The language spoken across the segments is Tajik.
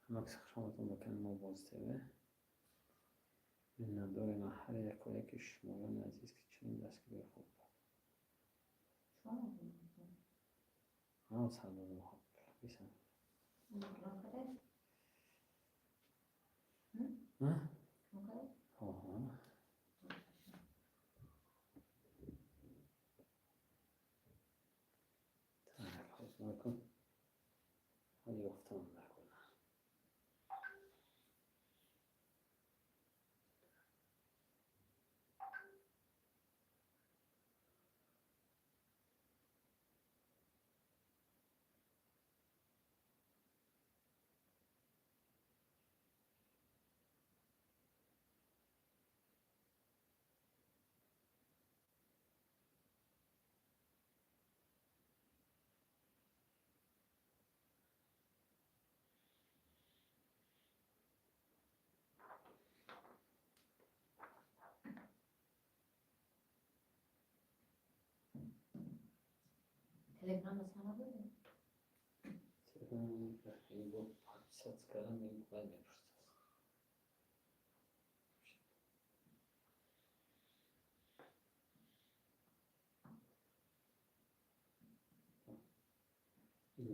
Ҳамакс хушомадтон ба канали мо Боз ТВ. Миннатдорем аз ҳар якояки шумоёни азиз, ки чунин дастгирии хуб кард. Ман сар додам, хоб бисам. Оҳо. Так, ҳозир накун. Ҳоли ёфтам накун. Телеграм сана додем? Телефон бо подписаться кардам, бояд мепурсад.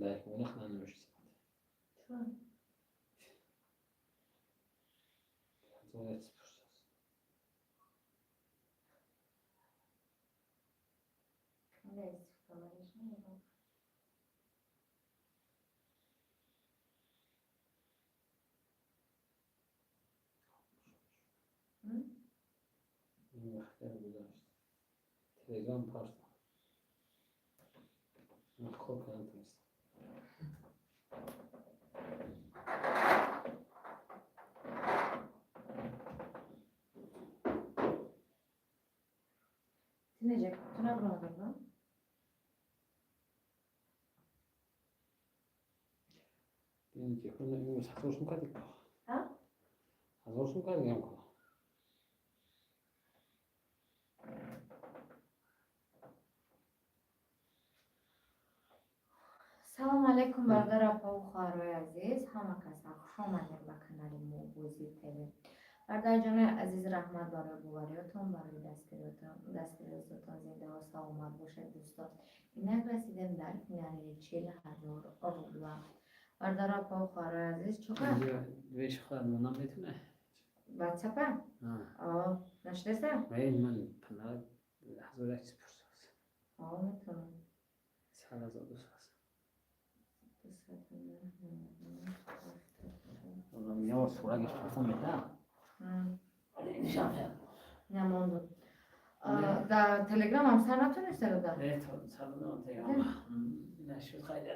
Лайк монах нанавишт. Чун? Ҳазор як пурсад. Канда истифодабариш намедонам. Ин вақтар гузашт. Телеграм парта. Ман кор кардан натонистам. Ту неҷа ту набуромадӣ? Бин ки хона имрӯз 1000 сум кардӣ? Ҳа? 1000 сум кардӣ ҳам ко. Салому алайкум, бародар, апаву хоҳарои азиз, ҳама каса хушомадем ба канали мо Бозӣ ТВ. Бародарҷонои азиз, раҳмат барои бовариётон, барои дастгириётон, зиндаву саломат бошед, дӯстон. Инак расидем дар финали 40 000 рубла. Бародару апаву хоҳарои азиз, чока? Веш хоҳад монам метуне? Ватсапа? О, нашдеса? Ин ман ҳазор як чиз пурсад. О, метавонам. Сад ҳазор дусад. Я сурагиш телефон мета? Намонду. Дар Телеграмам сар натониста дода? Не, сар додам Телеграм. Нашуд, хайда.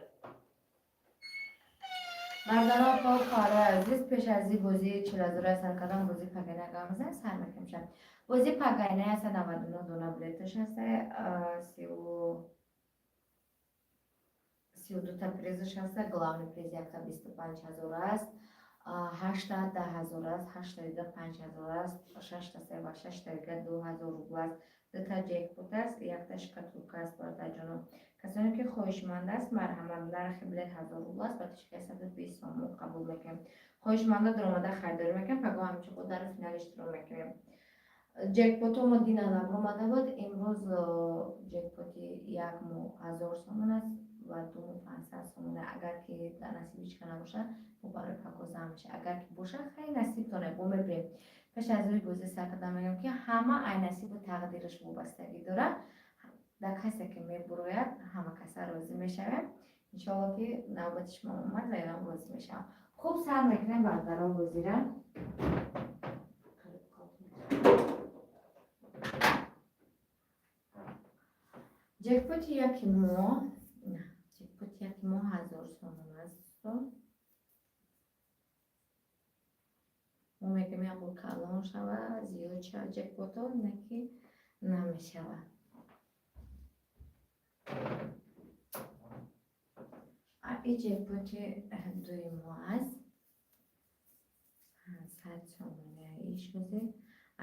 Бародаро, апаву хоҳарои азиз, пеш аз ин бозии 40 ҳазора сар кардан, бозии пагайна гап мезанем, сар мекунем шад. Бозии пагайна 199 дона билеташ ҳаста, 32та призаш ҳаста, главный приз якта 25 000 аст, ҳашта 10 000 аст, ҳаштаида 5000 аст, шашта се ва шаштаига 2000 рубл аст, дута ҷекпот аст, якта шкатулка аст. Бародарҷоно, касоне ки хоҳишманд аст, марҳамат, нархи билет 1000 рубл аст, ба тишка 120 сомон қабул мекунем. Хоҳишманда даромада харидорӣ мекунем, пагоҳ ҳамчун дар финал иштирок мекунем. Ҷекпото мо дина набуромада буд, имрӯз ҷекпоти як мо 1000 сомон аст ва ду мо 500 сомона. Агар ки дар насиби ҳеч ка набошад, мо барои пагоҳ зам мешавад. Агар ки бошад, хеле насибтоне, бо мебирем. Пеш аз рӯи бозӣ сар кардан мегӯям, ки ҳама ай насибу тақдираш вобастагӣ дорад. Дар касе ки мебурояд, ҳама каса розӣ мешавем. Иншоалло, ки навбати шумо омад ва ёнам розӣ мешавам. Хуб, сар мекунем, бародаро, бозира. Ҷекпоти яки мо, ҷекпоти яки мо 1000 сомон аст. Мо мегӯем, як бор калон шава, зиёд шава ҷекпото, не ки намешавад. И ҷекпоти дуи мо аст 500 сомони ишозе.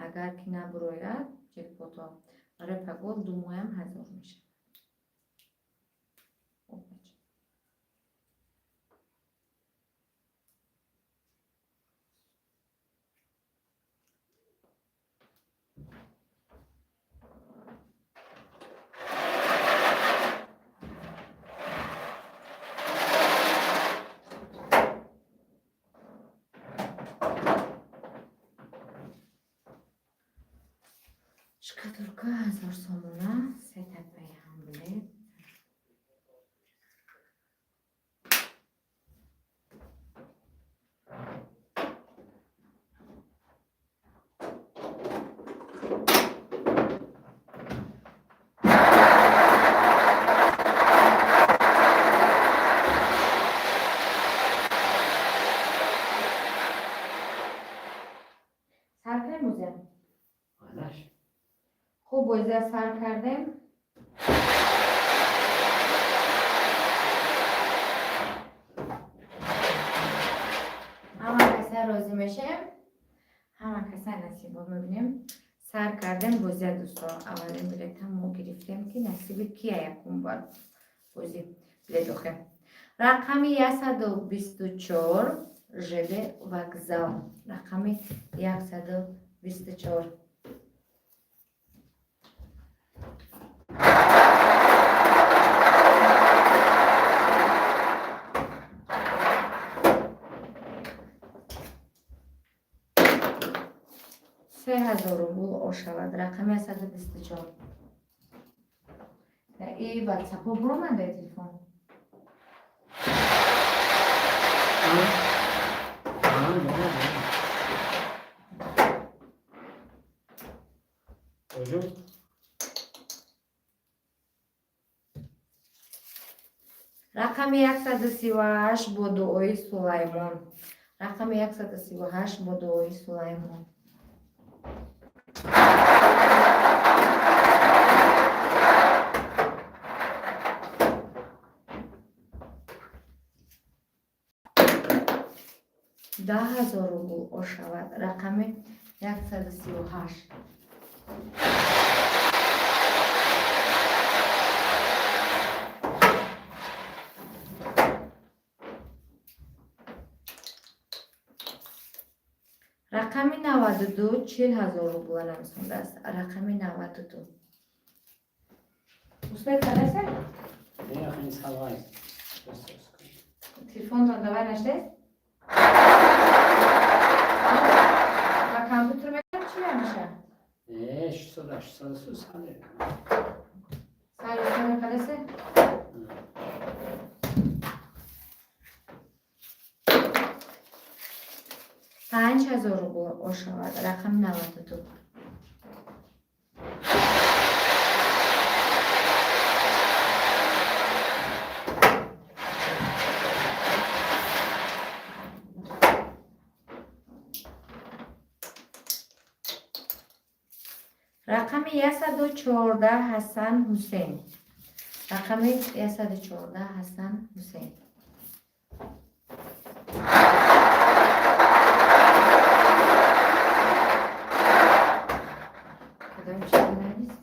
Агар ки набурояд ҷекпото, барои пагоҳ ду моҳам 1000 мешавад. Шкатулка 1000 сомона, сета пайҳам билет. Сар кунем бозия? Алаш. Хуб, бозия сар кардем. Ҳама каса розӣ мешем, ҳама каса насибо мебинем. Сар кардем бозия, дӯсто. Аввалин билета мо гирифтем, ки насиби кия якум бор бозӣ билет охе. Рақами 124, ЖД вокзал, рақами 124. 3000 рубл ошавад, рақами 124. И ватсапо буромада телефон. А, да. Тоже? Рақами 138, бо дуои Сулаймон. Рақами 138, бо дуои Сулаймон. 10 000 рубл ошавад, рақами 138. Рақами 92, 40 000 рубла нависондааст, рақами 92. Успеть кардаса? Не, охи салвай. Телефонтон давай наштест ба компютер мекунам, чӣ намеша? Не, 600, 800 су сали. Сар кардаса? 5000 рубл ошавад, рақами 92. Рақами 114, Ҳасан Ҳусейн. Рақами 114, Ҳасан Ҳусейн. Кадом чиз навист?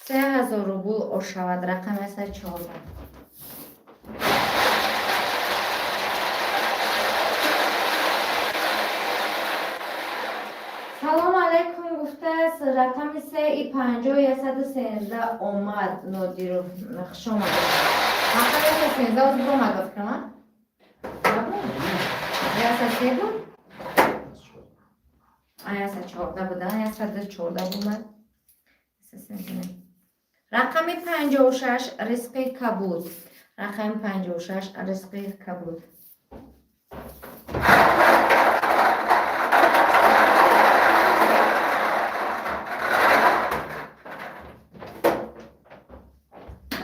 3000 рубл ошавад, рақами 114. Салом алайкум гуфтааст рақами сеи панҷоҳ 113 омад. Нодиров, хушомадед. Рақами 113 оз буромад ба фикрам, 103 буд, 114 буда, 114 бумад. Рақами 56, Ризқи кабуд. Рақами 56, Ризқи кабуд.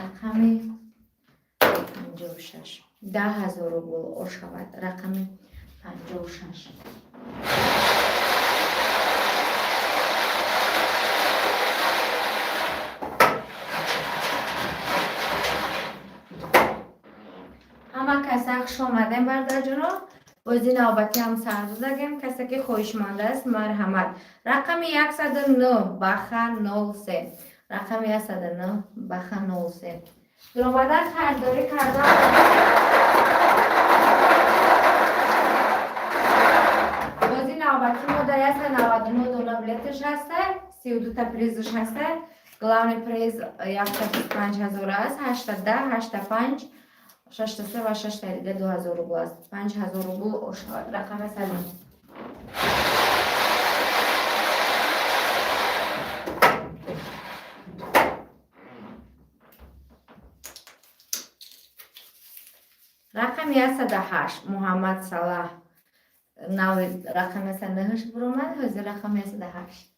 Рақами 56, 10 000 рубл ошавад, рақами 56. Ҳама каса хуш омадем, бародарҷоно. Бози навбатӣ ҳам сар додагем. Касе ки хоҳишманд аст, марҳамат. Рақами 109, баха 03. Рақами 109, баха 03. Дуромада харидорӣ кардан. Бози навбатӣ мо дар 199 дона билеташ ҳаста, 32та призаш ҳаста. Главный приз 125 000 аст, ҳашта 10, ҳашта панҷ. Шашта се ва шашта дига 2000 рубл аст. 5000 рубл ошавад. Рақами 109. Рақами 108, Муҳаммад Салаҳ. Нави рақами 109 буромад, ҳозир рақами 108.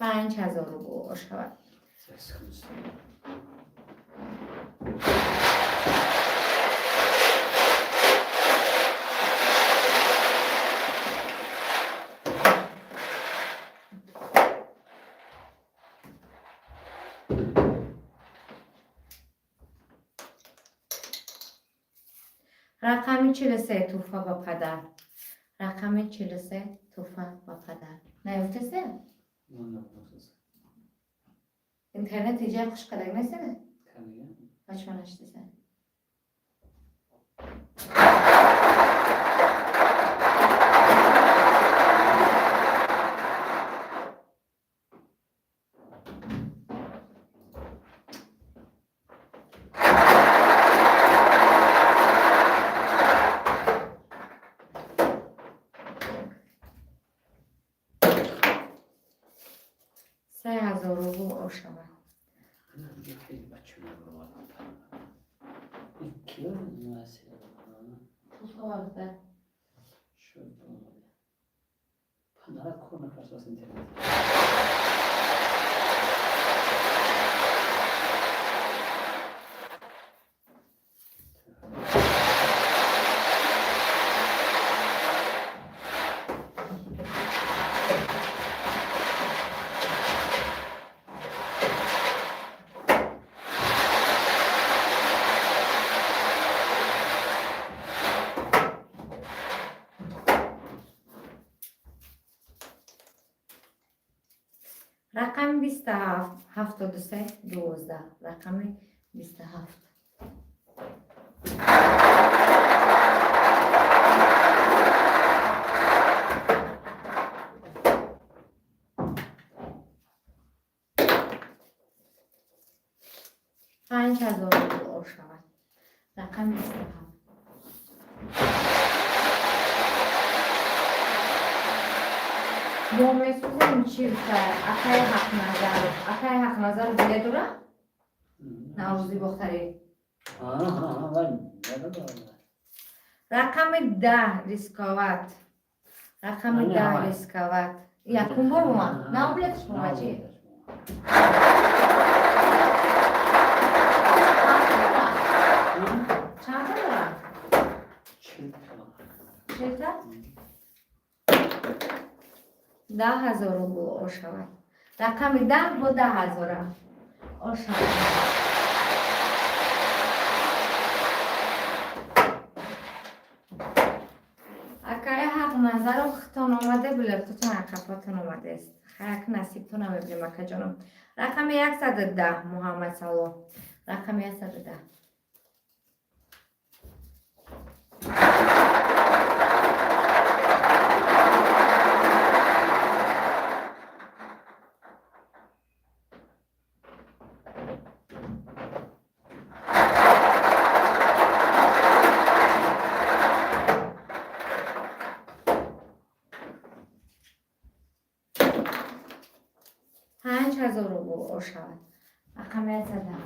5000 рубл шавад. Рақами 43, туҳфа ба падар. Рақами 43, туҳфа ба падар. Наёфтасе? Интернет иҷа хуш кадаг нестеда? Бачма наштеса. 3000 рубл ошавад. Бача. Туҳфа ба падар. Шуд. Панара кор накард интернет. Рақами 27, 73, 12. Рақами 27. 5000 рубл шавад. Рақами 27. Мо месӯзем чирта, акай Ҳақназаров. Акай Ҳақназаров билет дора? Наврӯзи Бохтарӣ. Вай. Рақами 10, рисковать. Рақами 10, рисковать. Якум бор омад. Нав билеташ омад чи? Чанд та дора? 40 та? 10 000 рубл ошавад. Рақами 10 бо 10 000-а ошавад. Акаи Ҳақназаров, хитон омаде, билетотон ақафотон омадест. Хаяк насибтона мебинем, акаҷоном. Рақами 110, Муҳаммад Салоҳ. Рақами 110. 5000 рубл ошавад. Рақами 110.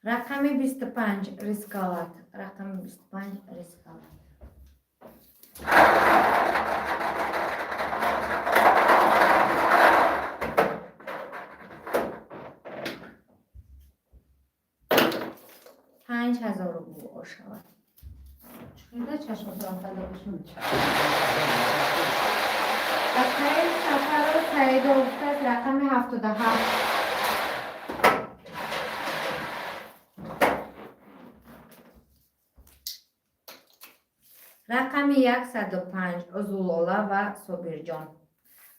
Рақами 25, рисковать. Рақами 25, рисковать. 5000 рубл ошавад. Чиқида чашмотон пайдо бошад? Акаи Сафаров. Саидов гуфтааст, рақами 77. Рақами 105, Зулола ва Собирҷон.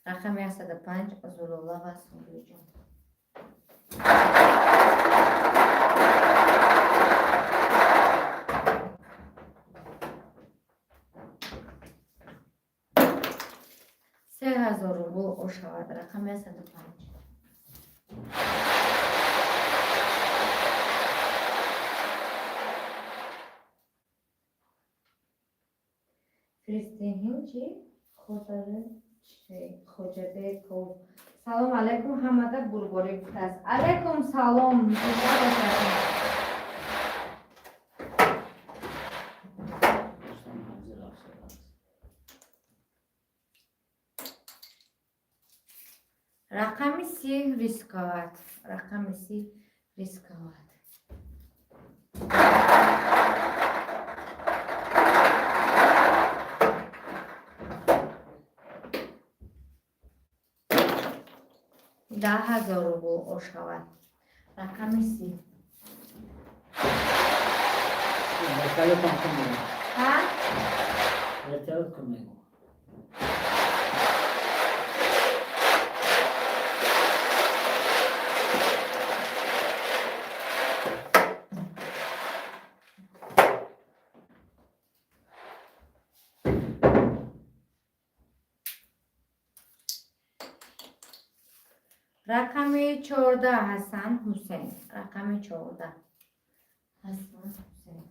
Рақами 105, Зулола ва Собирҷон. 3000 рубл ошавад. Рақами 105. Фиристиҳин чи? Хоҷабеков. Салом алайкум, ҳамада бурборӣ гуфтааст. Алайкум салом. Зинда бошад. Рустам Ҳамза рафтааст. Рақами 30, рисковать. Рақами 30, рисковать. 10 000 рубл ошавад. Рақами 30. Вертолётам кун мегӯ. Ҳа? Вертолёт кун мегӯ. Рақами 14, Ҳасан Ҳусейн. Рақами 14, Ҳасан Ҳусейн.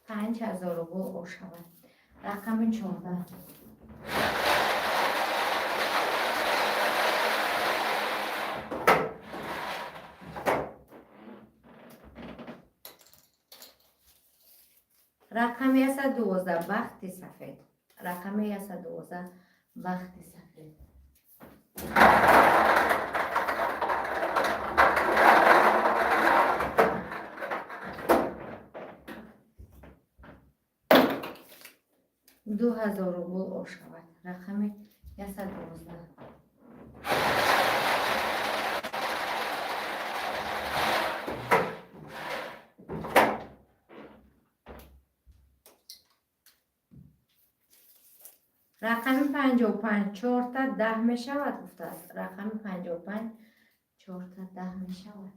5000 рубл ошавад. Рақами 14. Рақами 112, бахти сафед. Рақами 112, бахти сафед. 2000 рубл ошавад. Рақами 112. Рақами 55, чорта даҳ мешавад гуфтааст. Рақами 55, чорта даҳ мешавад.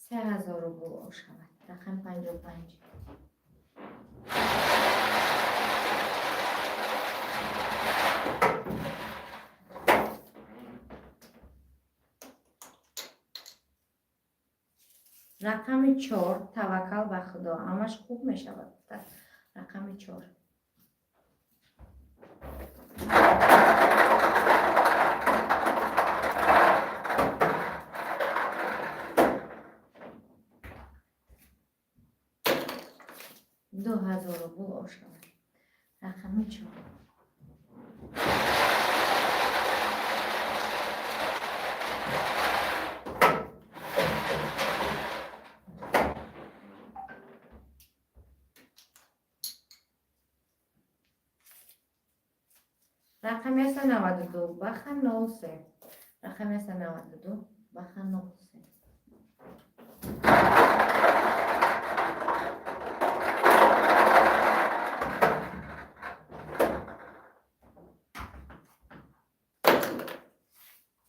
3000 рубл ошавад. Рақами 55. Рақами 4, таваккал ба Худо, ҳамаш хуб мешавад гуфтааст. Рақами 4. 2000 рубл ошавад. Рақами 4. Рақами 192, баха 03. Рақами 192, баха 03.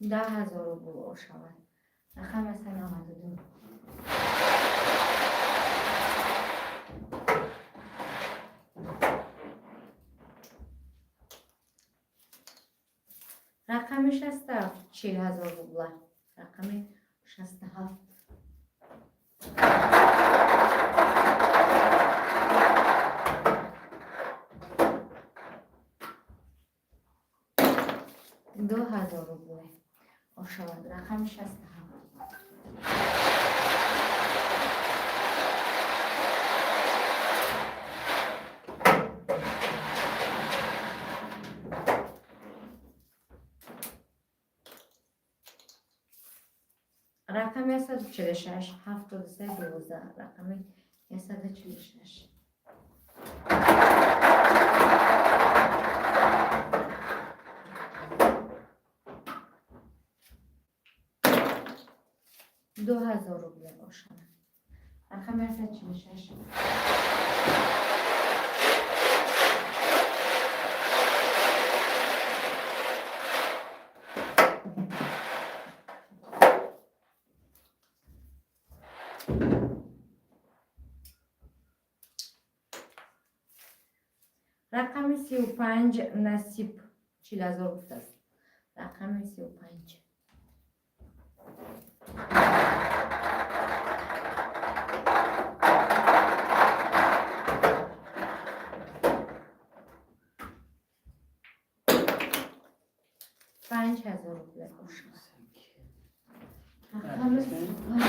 10 000 рубл ошавад. Рақами 192. Рақами 67, 40 000 рубла. Рақами 67. 2000 рубле ошавад. Рақами 67. 46 73 12, рақами 146. 2000 рубле бошад. Рақами 146. Рақами 35, Насиб, 40 000 гуфтааст. Рақами 35. 5000 рубле бошад. Рақами 35.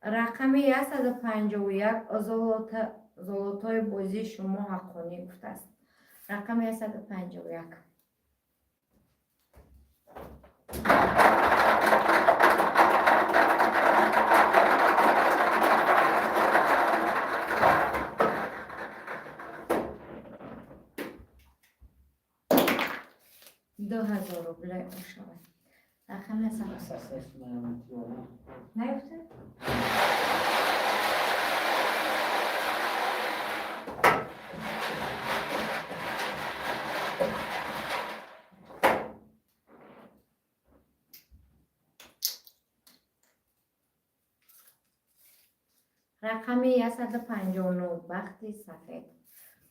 Рақами 151, золотои бозии шумо ҳаққонӣ гуфтааст. Рақами 151. 2000 рубле мешавад. Рақами наёфта. Рақами 159, бахти сафед.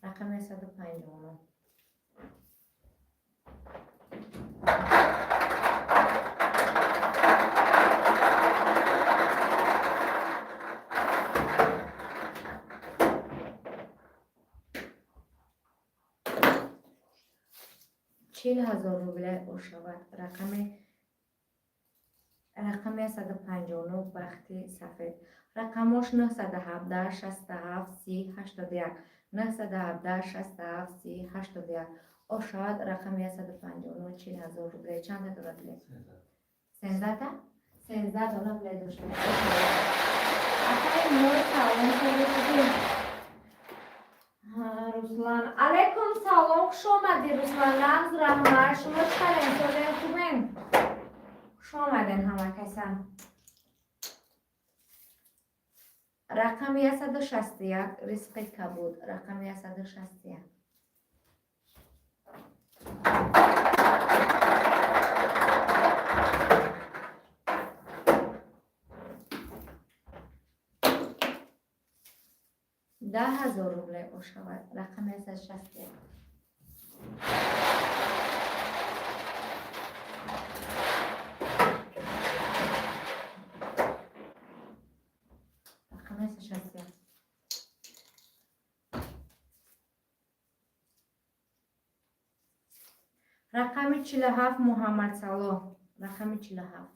Рақами 159. 40 000 рубле ошавад. Рақами 159, бахти сафед. Рақамош 917 67 30 81, 917 67 30 81 ошавад. Рақами 159, 40 000 рубле. Чанда дона билет? 13та, 13 дона билет дошта. Акай мо, салом. Руслан, алейкум салом, хуш омадӣ, Руслан. Нағз, раҳмат. Шумо чӣ кардем? Созен, хубен? Хуш омаден ҳама каса. Рақами 161, ризқи кабуд. Рақами 161. 10 000 рубле ошавад. Рақами 161. Рақами 161. Рақами 47, Муҳаммадсалоҳ. Рақами 47.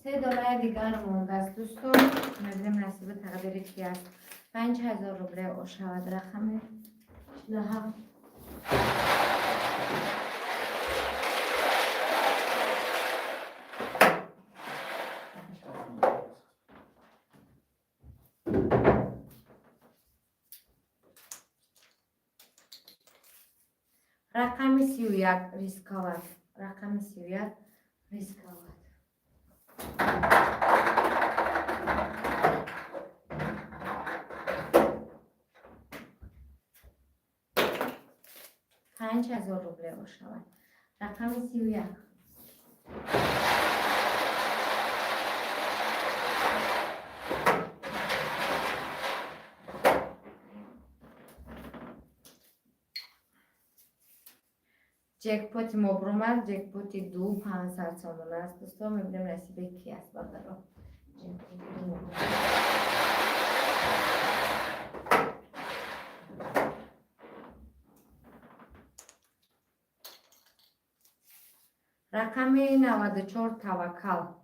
Се донаи дигар мондааст, дӯстон. Мебинем, насиби тақдири ки аст. 5000 рубле ошавад. Рақами 47. Рақами 31, рисковать. Рақами 31, рисковать. 5000 рубле бошавад. Рақами 31. Ҷекпоти мо буромад. Ҷекпоти ду 500 сомон аст, дӯстон. Мебинем, насибе ки аст, бардаро. Ҷекпоти ду мо буромад. Рақами 94, Таваккал.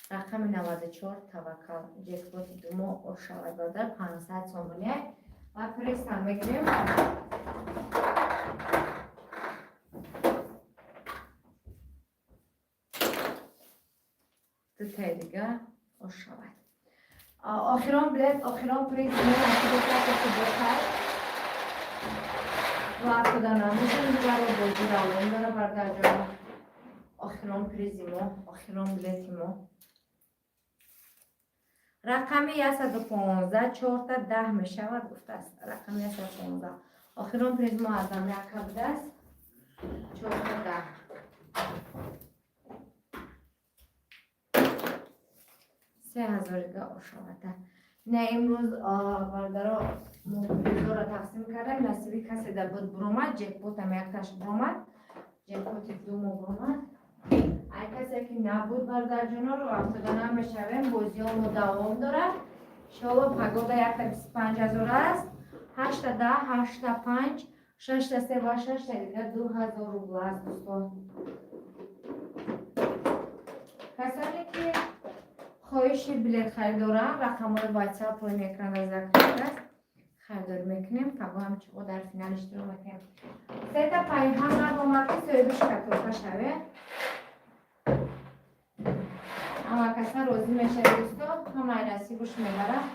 Рақами 94, Таваккал. Ҷекпоти думо ошавад, бародар, 500 сомония ва призам мегирем. Дутаи дига ошавад. Охирон билет, охирон приз мо насиб бошад. Ва афтода намешавем, дигаро бозӣ давом дора, бародарҷон. Охирон призи мо, охирон билети мо. Рақами 115, чорта 10 мешавад, гуфтааст. Рақами 115. Охирон приз мо аз яка будааст. Чорта 10. 3000 дига ошавада. Не, имрӯз, бародаро, мо призоро тақсим кардем. Насиби касе да буд, буромад, ҷекпотам якташ буромад. Ҷекпоти думо буромад. Ай касе ки набуд, бародарҷоноро афтода намешавем, бозиҳо мо давом дорад. Иншоалло, пагода якта 25 000 аст. Ҳашта 10, ҳашта панҷ, шашта се ва шашта дига 2000 рубл аст, дӯстон. Касоне ки хоҳиши билет харидоранд, рақамҳои WhatsApp поини экран закреп аст. Харидорӣ мекунем, пагоҳ ҳамчиқо дар финал иштирок мекунем. Сета пайҳам омад, ки соҳиби шкатулка шаве. Ҳама каса розӣ мешавед, дӯсто, ҳамаи насибуш мебарад.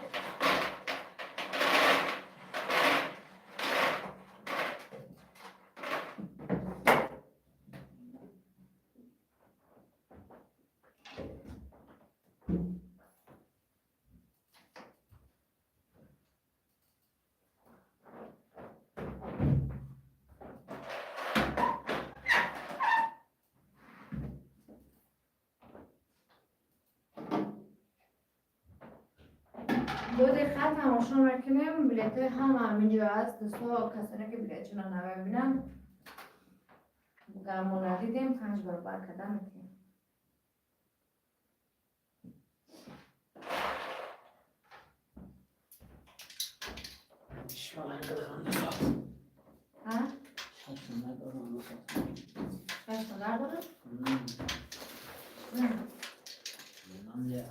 Бо диққат тамошо мекунем, билетҳои ҳама ҳаминҷо аст, дӯсто. Касоне ки билетшонро намебинанд, мо надидем, панҷ баробар карда метавонем. А? Шаш надорад? Не.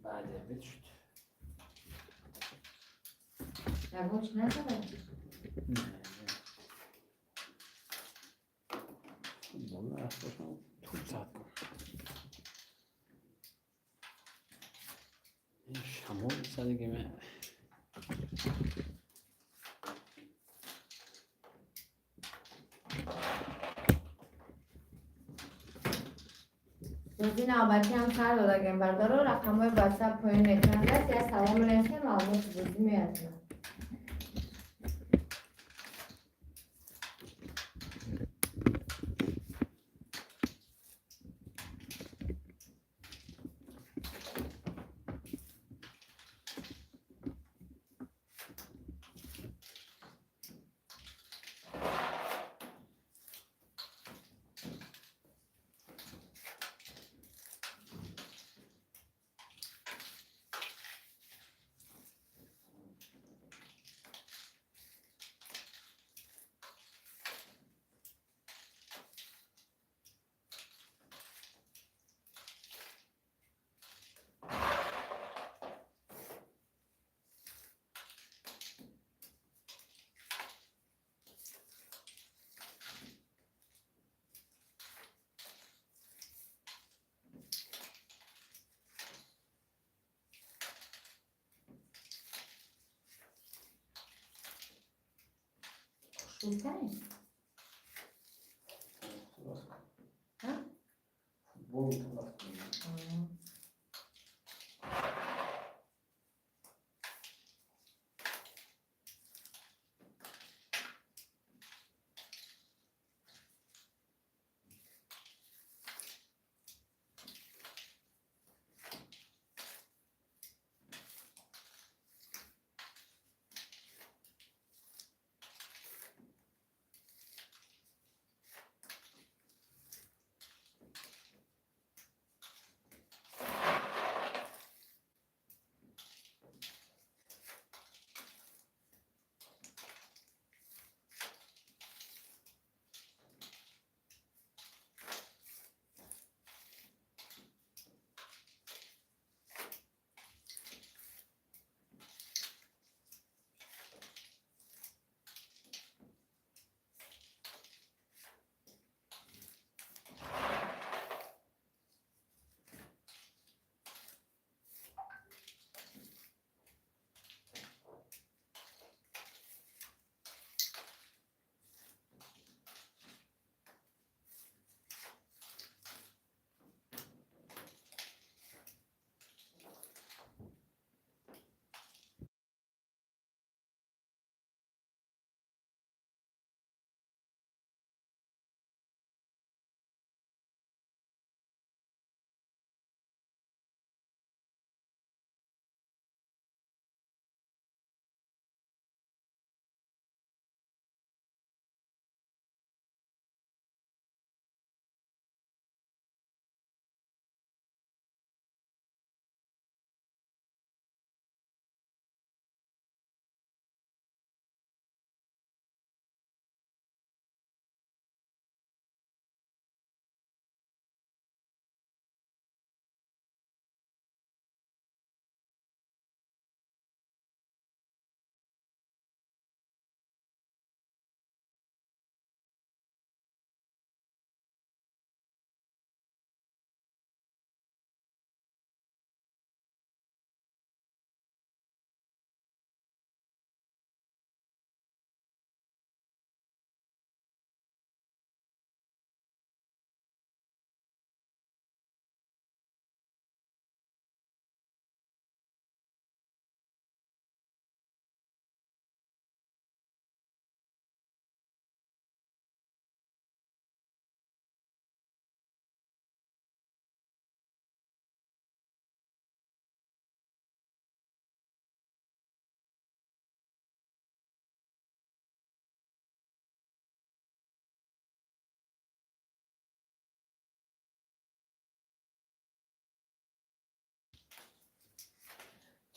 Баъде обед шуд. Ягон чи надорад? Не, не. Футбол нарафт бошам, туп зад кун. Ин шамол задагиме. Бозӣ навбатӣ ҳам сар додагем, бародаро. Рақамҳои WhatsApp поёни экран аст. Я салом мерасем, маълумоти бозӣ меяд. Хушрӯтарем. А? Футбол талаф кунем.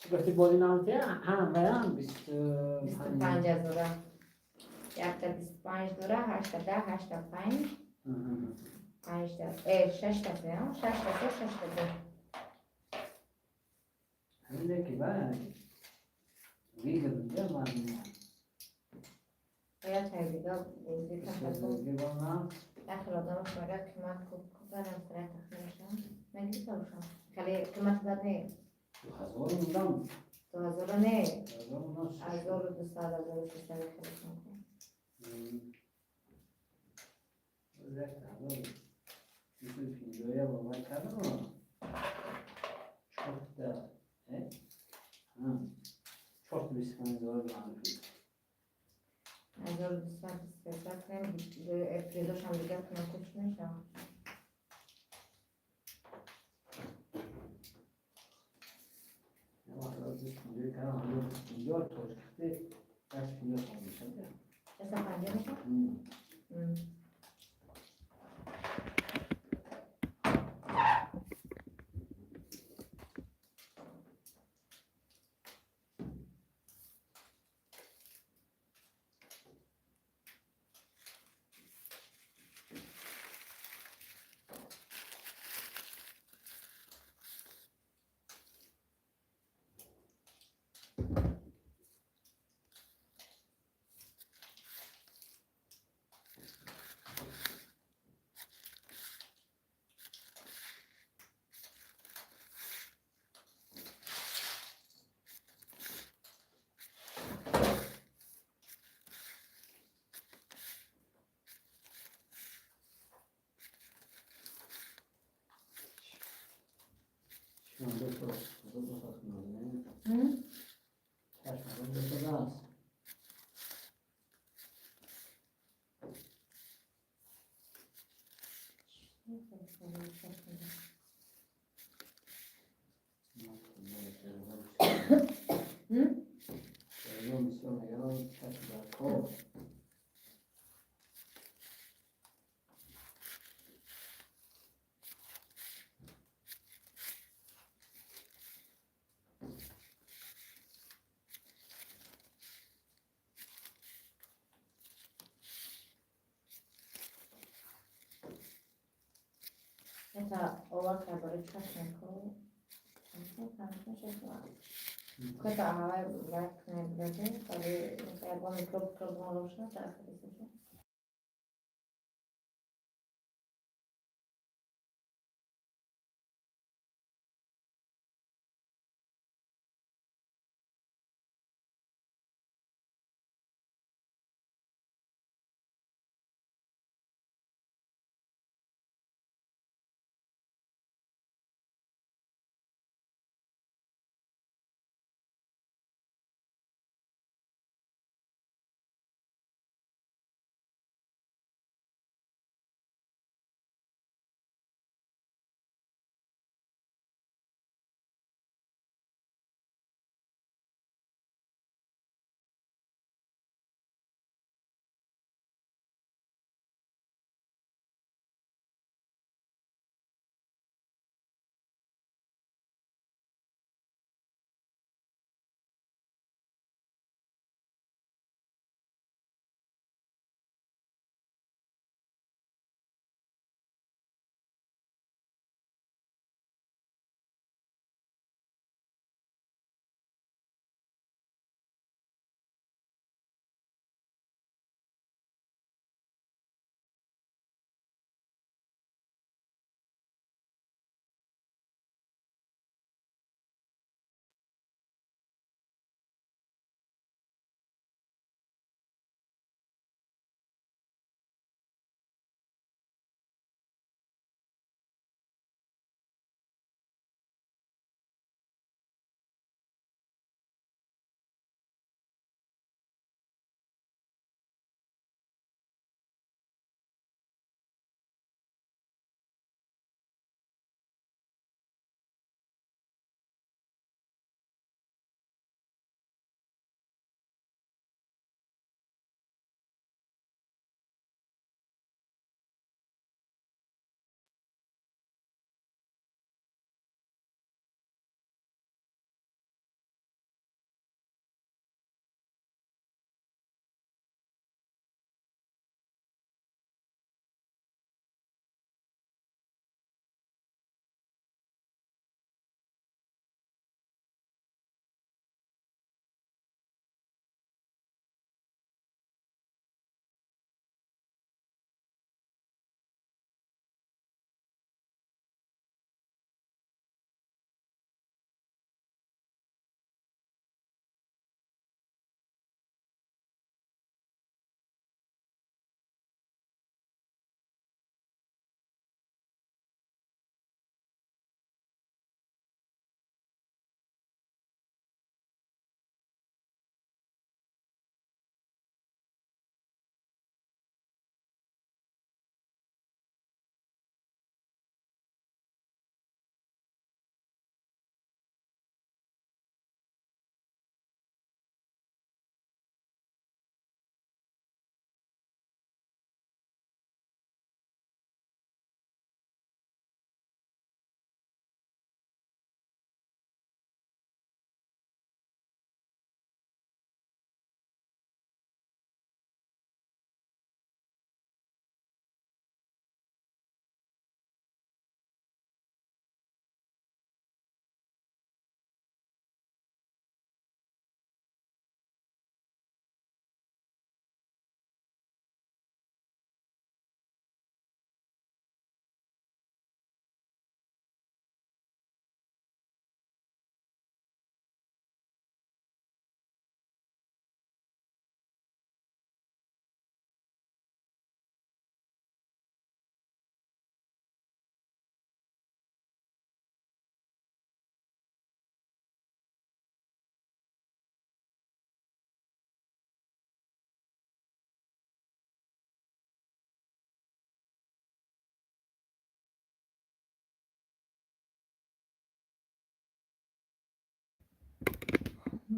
Гуфти бози навтия ҳам ваям бисту 25 ҳазора. Якта 25 дора, ҳашта 10, ҳашта панҷ, панҷта, шашта се, шашта се, шашта ду. Ҳамине ки ба выгодно ман. Як тай дига бозӣ кардам. Як хел одамаш мега қимат купанам хеле тахмин мешавам. Мегирифта бошам. Хеле қимат бад не. 2000 мудам. 2000 не. 1200, 1300 хеле. 250 бовар кардам. Чорта, чорта 25 ҳазор ман шуд. 1200, 300 кунем, призошам дига кунам, ку чӣ мешавад? 250 кардам, 1050 тоҷикти 150 сом мешавад. 150 мешавад? Чашм. Бисёр нигарон чашм дар кор. Это овака барои чашмаку. Ката ҳавай лайк кунед, барои ягон микроб микроб бошад.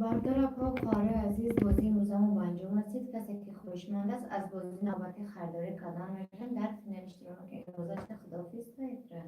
Бародар, апа, хоҳарои азиз, бозии имрӯзамо ба анҷом расид. Касе ки хоҳишманд аст, аз бозии навбатӣ харидорӣ кардан метавонад, дар финал иштирок мекунед. Гузашта, худоҳофиз, то эфира.